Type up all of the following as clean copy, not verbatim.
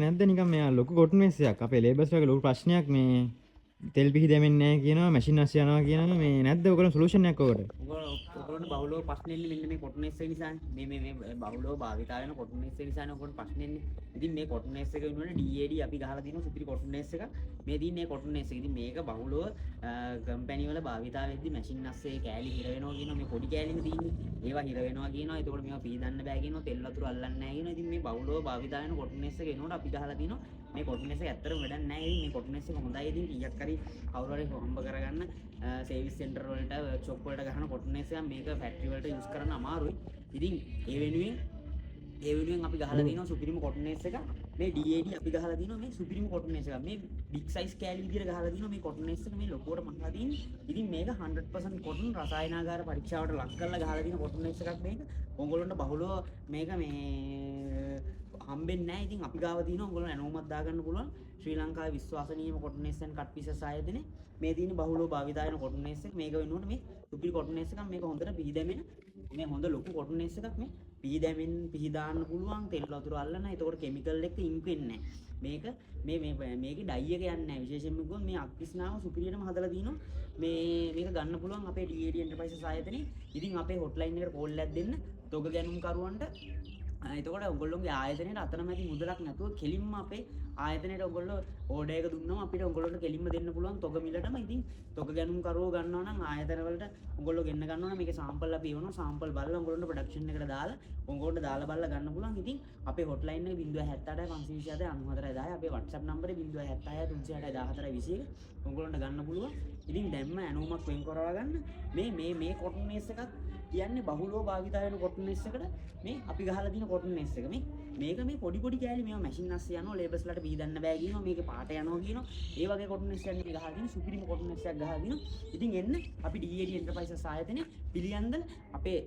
නැද්ද නිකන් මෙයා ලොකු කොටන් මේස් එකක්? අපේ ලේබර්ස් වගේ ලොකු ප්‍රශ්නයක් මේ තෙල් පිහි දැමෙන්නේ නැහැ කියනවා, මැෂින් අස්සේ යනවා කියනවා. මේ නැද්ද ඔයගොල්ලෝ සොලියුෂන් එකක් ඔකට? ඔයගොල්ලන්ට බහුලව ප්‍රශ්න එන්නේ මෙන්න මේ කොටන් එස් එක නිසානේ. මේ මේ මේ බහුලව භාවිතා වෙන කොටන් එස් එක නිසානේ ඔයගොල්ලන්ට ප්‍රශ්න එන්නේ. ඉතින් මේ කොටන් එස් එක වෙනුවට DAD අපි ගහලා තියෙනවා සුපිරි කොටන් එස් එකක්. මේ තියෙන්නේ කොටන් එස් එක. ඉතින් මේක බහුලව කම්පැනි වල භාවිතා වෙද්දි මැෂින් අස්සේ කෑලි හිර වෙනවා කියනවා. මේ පොඩි කෑලිනේ තියෙන්නේ. ඒවා හිර වෙනවා කියනවා. එතකොට මේවා පීදන්න බෑ කියනවා. තෙල් වතුර අල්ලන්නේ නැහැ කියනවා. ඉතින් මේ බහුලව භාවිතා වෙන කොටන් එස් එක වෙනුවට අපි ගහලා තියෙනවා මේ කොටන් එස් එක. ඇත්තටම වැඩක් නැහැ. ඉතින් මේ කොටන් එස් එක හොඳයි. ඉතින් කීයක් හරි කවුරු හරි හම්බ කරගන්න සර්විස් සෙන්ටර් වලට, වර්ක්ෂොප් වලට ගහන කොටන් එස් එකක්. මේක ෆැක්ටරි වලට යූස් කරන්න අමාරුයි. ඉතින් ඒ වෙනුවෙන් අපි ගහලා තිනවා සුපිරිම කොටන් එස් එක. මේ DAD අපි ගහලා තිනවා මේ සුපිරිම කොටන් එස් එක. මේ බිග් සයිස් කෑලි විදියට ගහලා තිනවා මේ කොටන් එස් එක, මේ ලොකුවට මහලා තියෙන්නේ. ඉතින් මේක 100% කොටන්, රසායනාගාර පරීක්ෂාවට ලක් කරලා ගහලා තියෙන කොටන් එස් එකක් මේක. ඔයගොල්ලන්ට බහුලව මේක මේ හම්බෙන්නේ නැහැ. ඉතින් අපි ගාව තියෙනවා. ඔයගොල්ලෝ ඇනෝමක් දාගන්න පුළුවන්. ශ්‍රී ලංකාවේ විශ්වාසනීයම කොටන් එස් ඇන්ඩ් කට් පීසස් ආයතනේ. මේ තියෙන බහුලව භාවිතා වෙන කොටන් එස් එක. මේක වෙනුවට මේ සුපිරි කොටන් එස් එකක්. මේක හොඳට පිහිදැමෙන මේ හොඳ ලොකු කොටන් එස් එකක්. මේ පිහිදැමෙන් පිහිදාන්න පුළුවන්, තෙල් වතුර අල්ලන. එතකොට කෙමිකල් එක්ක ඉන්ක් වෙන්නේ නැහැ. මේක මේ මේ මේකේ ඩයි එක යන්නේ නැහැ. විශේෂයෙන්ම කිව්වොත් මේ අක්විස්නාව සුපිරියටම හදලා තිනවා. මේ මේක ගන්න පුළුවන් අපේ DAD Enterprises ආයතනේ. ඉතින් අපේ හොට්ලයින් එකට කෝල් එකක් දෙන්න තොග ගැනුම් කරුවන්ට. එතකොට ඔයගොල්ලෝගේ ආයතනයට අතරමැදි මුදලක් නැතුව කෙලින්ම අපේ ආයතනයට ඔයගොල්ලෝ ඕඩර් එක දුන්නම අපිට ඔයගොල්ලන්ට කෙලින්ම දෙන්න පුළුවන් තොග මිලටම. ඉතින් තොග ගැනුම් කරුවෝ ගන්නවා නම්, ආයතන වලට ඔයගොල්ලෝ ගෙන්න ගන්නවා නම්, මේකේ සාම්පල් අපි එවනවා. සාම්පල් බලලා ඔයගොල්ලන්ට ප්‍රොඩක්ෂන් එකට දාලා ඔයගොල්ලන්ට දාලා බලලා ගන්න පුළුවන්. ඉතින් අපේ හොට්ලයින් එක 078 527 94 10. අපේ WhatsApp නම්බරේ 076 360 14 21. ඔයගොල්ලන්ට ගන්න පුළුවන්. ඉතින් දැම්ම ඇනෝමක් වෙන් කරවා ගන්න. මේ මේ මේ කොටන් මේස් එකක් කියන්නේ බහුලව භාවිතා වෙන කොටන් මේස් එකට මේ අපි ගහලා තියෙන කොටන් මේස් එක. මේ මේක මේ පොඩි පොඩි කෑලි මේවා මැෂින් අස්සේ යනවා, ලේබර්ස්ලාට පීදන්න බෑ කියනවා, මේකේ පාට යනවා කියනවා. ඒ වගේ කොටන් මේස් එකක් නෙමෙයි ගහලා තියෙන්නේ, සුපිරිම කොටන් මේස් එකක් ගහලා තියෙනවා. ඉතින් එන්න අපි DAD Enterprises ආයතනය, පිළියන්දල. අපේ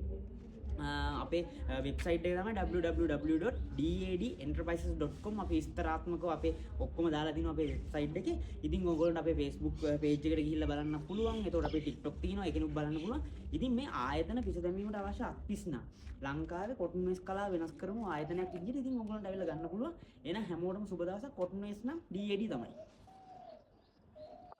අපේ වෙබ්සයිට් එක තමයි www.dadenterprises.com. අපි විස්තරාත්මකව අපේ ඔක්කොම දාලා තිනවා අපේ වෙබ්සයිට් එකේ. ඉතින් ඔයගොල්ලන්ට අපේ Facebook page එකට ගිහිල්ලා බලන්න පුළුවන්. එතකොට අපේ TikTok තියෙනවා, ඒකෙනුත් බලන්න පුළුවන්. ඉතින් මේ ආයතන පිස දැමීමට අවශ්‍ය අත්විස්නා ලංකාවේ කොටන් වේස් කලාව වෙනස් කරමු ආයතනයක් විදිහට. ඉතින් ඔයගොල්ලන්ට ඇවිල්ලා ගන්න පුළුවන්. එහෙනම් හැමෝටම සුබ දවසක්. කොටන් වේස් නම් DAD තමයි.